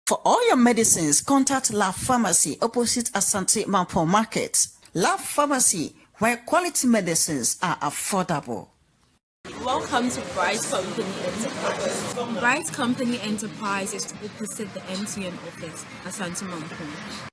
For all your medicines, contact La Pharmacy opposite Asante Mampong Market. La Pharmacy, where quality medicines are affordable. Welcome to Bright Company Enterprise. Bright Company Enterprise is opposite the MTN office, Asante Mampong.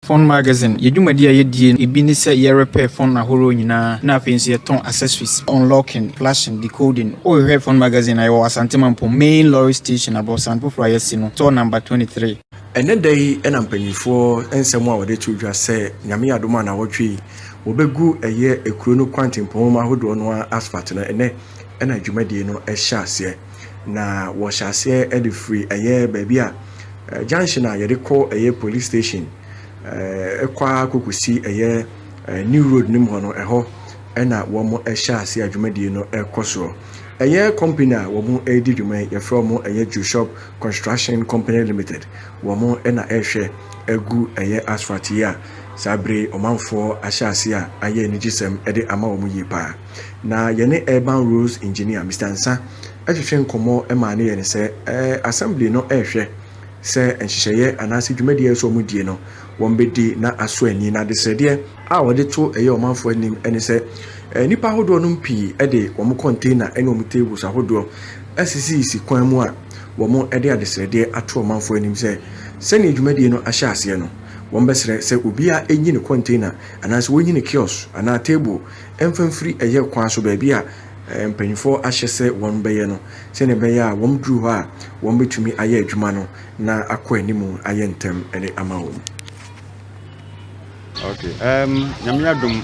Phone Magazine, yɛ dwumadi a yɛdie ebi ne sɛ yɛrepair phone ahorow nyinaa, na afei nso yɛtɔn accessories, unlocking, flashing, decoding. Wohwehwɛ Phone Magazine a, yɛwɔ Asante Mampong main lorry station, abɔsan foforɔ a yɛasi no, store number 23. Ɛnɛ da yi ɛna mpanyinfoɔ nsɛm a wɔde to dwa sɛ Nyame yɛ adom a nawɔtwe yi wɔbɛgu ɛyɛ ekuro no kwantempɔn mu ahodoɔ no asphalt no. Ɛnɛ ɛna dwumadie no ɛhyɛ aseɛ, na wɔhyɛ aseɛ ɛde firi ɛyɛ baabi a junction a yɛde kɔ ɛyɛ police station ɛkɔ akɔkɔsi ɛyɛ new road no mu hɔ no. Ɛhɔ ɛna wɔn ɛhyɛ aseɛ a dwumadie no ɛkɔ soɔ. Ɛyɛ company a wɔn redi dwuma yi, yɛfrɛ wɔn ɛyɛ Joshop Construction Company Limited. Wɔn ɛna ɛrehwɛ agu ɛyɛ asphalt yi a saa bere ɔmanfoɔ ahyɛ ase a ayɛ anigyesɛm ɛde ama wɔn yie paa. Na yɛne urban roads engineer Mr Nsa ɛhwehwɛ nkɔmmɔ ɛma ne yɛ ne sɛ assembly no ɛrehwɛ sɛ nhyehyɛeɛ anaasɛ dwumadie a ɛsɛ wɔn die no wɔn bɛdi na aso ani. Na adesrɛdeɛ a wɔde to ɛyɛ ɔmanfoɔ anim ɛne sɛ nnipa ahodoɔ no pii de wɔn container ne wɔn tables ahodoɔ asisisisi kwan mu a wɔn de adesrɛdeɛ ato ɔmanfoɔ anim sɛ sɛnea dwumadie no ahyɛ aseɛ no, wɔn bɛsrɛ sɛ obiara nyi ne container anaasɛ wɔnyi ne kiosk anaa table mfa mfiri ɛyɛ kwan so baabi a mpanyinfoɔ ahyɛ sɛ wɔn bɛyɛ no, sɛnea ɛbɛyɛ a wɔn duru hɔ a wɔn bɛtumi ayɛ adwuma no na akɔ anim ayɛ ntɛm de ama wɔn. Okay, Nyame adom,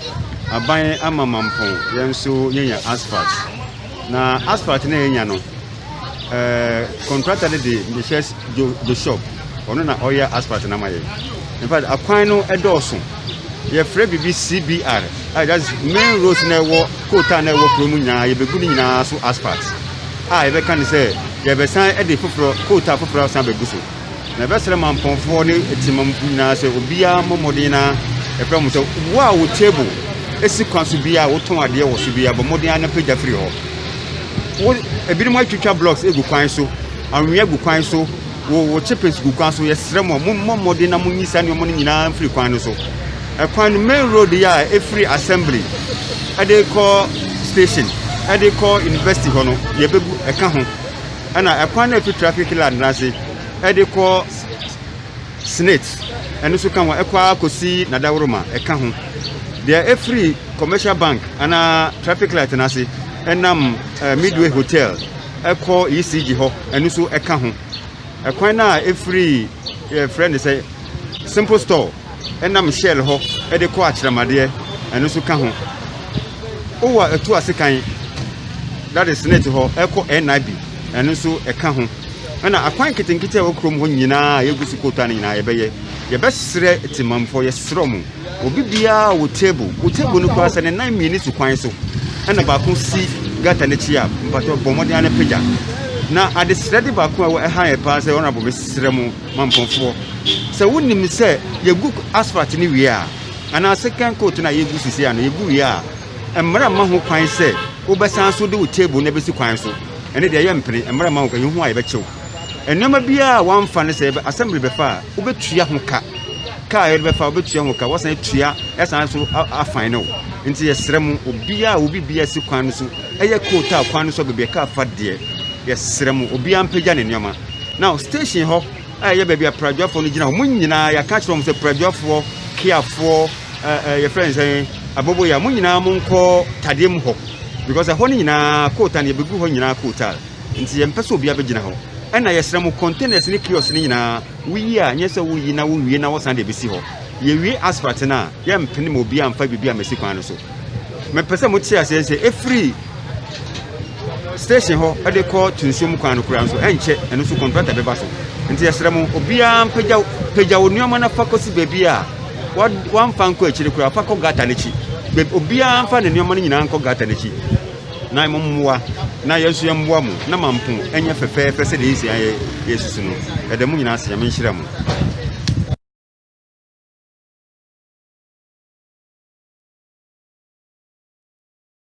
aban ama Mampɔn yɛn nso yɛnya asphalt. Na asphalt na yɛnya no, contractor no de mehyɛ Joshop, ɔno na ɔyɛ asphalt no ama yɛn. In fact, akwan no ɛdɔɔso. Yɛfrɛ biribi CBR, a that's main roads na ɛwɔ coal tar na ɛwɔ kurom nyinaa, yɛbɛgu no nyinaa so asphalt. A yɛbɛka no sɛ yɛbɛsan de foforɔ coal tar foforɔ asan bɛgu so. Na ɛbɛsrɛ Mampɔnfoɔ ne timamfo nyinaa sɛ obiara mmɔ mmɔden na ɛfrɛ mo sɛ wo a wo table esi kwan so biara a wotɔn adeɛ wɔ so biara, bɔ mmɔden ara na pagya firi hɔ. Wo ebinom atwitwa blocks egu kwan so, anwea gu kwan so, wo chippings gu kwan so. Yɛsrɛ mo, mommɔ mmɔden na monyi saa nneɛma no nyinaa mfiri kwan no so. Ɛkwan no, main road yi a ɛfiri assembly ɛde kɔ station ɛde kɔ university hɔ no, yɛbɛgu ɛka ho. Ɛna ɛkwan no a ɛfiri traffic light no ase ɛde kɔ SSNIT, ɛno nso ka ho, ɛkɔ akɔsi Nadaworoma, ɛka ho. Deɛ ɛfiri Commercial Bank anaa traffic light no ase ɛnam Midway Hotel ɛkɔ ECG hɔ, ɛno nso ɛka ho. Ɛkwan no a ɛfiri yɛfrɛ no sɛ Simple Store ɛnam Shell hɔ ɛde kɔ Akyerɛmadeɛ, ɛno nso ka ho. Wowɔ ɛto ase kan, that is SSNIT hɔ ɛkɔ NIB, ɛno nso ɛka ho. Ɛna akwan nketenkete a ɛwɔ kurom hɔ nyinaa a yɛgu so coal tar no nyinaa yɛbɛyɛ. Yɛbɛsrɛ temamfoɔ, yɛsrɛ mo, obi biara wɔ table, wo table no koraa sɛ ne nan mmienu si kwan so ɛna baako si gutter n'akyi a, mpatɔ bɔ mmɔden ara pagya. Na adesrɛde baako a ɛwɔ ɛha yɛ paa sɛ ɔnabɔ, mesrɛ mo Mampɔnfoɔ, sɛ wonim sɛ yɛgu asphalt no wie a, anaa second coat no a yɛgu sisi a no yɛgu wie a, mmara mma ho kwan sɛ wobɛsan so de wo table no bɛsi kwan so. Ɛne deɛ ɛyɛ mpene, mmara mma ho kwan. Yɛhu a yɛbɛkyew nneɛma biara a wamfa no sɛ assembly bɛfa a, wobɛtua ho ka. Kaa yɛde bɛfa, wobɛtua ho ka, wasan atua, ɛsan so afan no. Nti yɛsrɛ mo, obiara a obi biara si kwan no so, ɛyɛ coal tar kwan no so baabi a kaa fa deɛ, yɛsrɛ mo, obiara mpagya ne nneɛma. Now station hɔ a ɛyɛ baabi a pradwoafoɔ no gyina hɔ, mo nyinaa yɛaka kyerɛ wɔn sɛ pradwoafoɔ, kiafoɔ, yɛfrɛ no sɛ aboboya, mo nyinaa monkɔ tadeɛ mu hɔ, because ɛhɔ no nyinaa coal tar no yɛbɛgu hɔ nyinaa coal tar, nti yɛmpɛ sɛ obiara bɛgyina hɔ. Ɛna yɛsrɛ mo, containers ne kiosk no nyinaa woyi a, nyɛ sɛ woyi na wowie na wɔsan de bɛsi hɔ. Yɛwie asphalt no a, yɛmpene ma obiara mfa biribi a mɛsi kwan no so. Mepɛ sɛ mote aseɛ sɛ ɛfiri station hɔ ɛde kɔ tunsuom kwan no koraa nso, ɛnkyɛ ɛno nso contractor bɛba so. Nti yɛsrɛ mo, obiara mpagya pagya wo nneɛma no fa kɔsi baabi a wamfa nkɔ akyire koraa, fa kɔ gutter n'akyi. Obiara mfa ne nneɛma no nyinaa nkɔ gutter n'akyi na mo mmoa na yɛn nso yɛmmoa mo na Mampo ɛnyɛ fɛfɛɛfɛ sɛdeɛ yɛsi ayɛ yɛsusu no. Ɛda mu nyinaa ase. Nyame nhyira mo.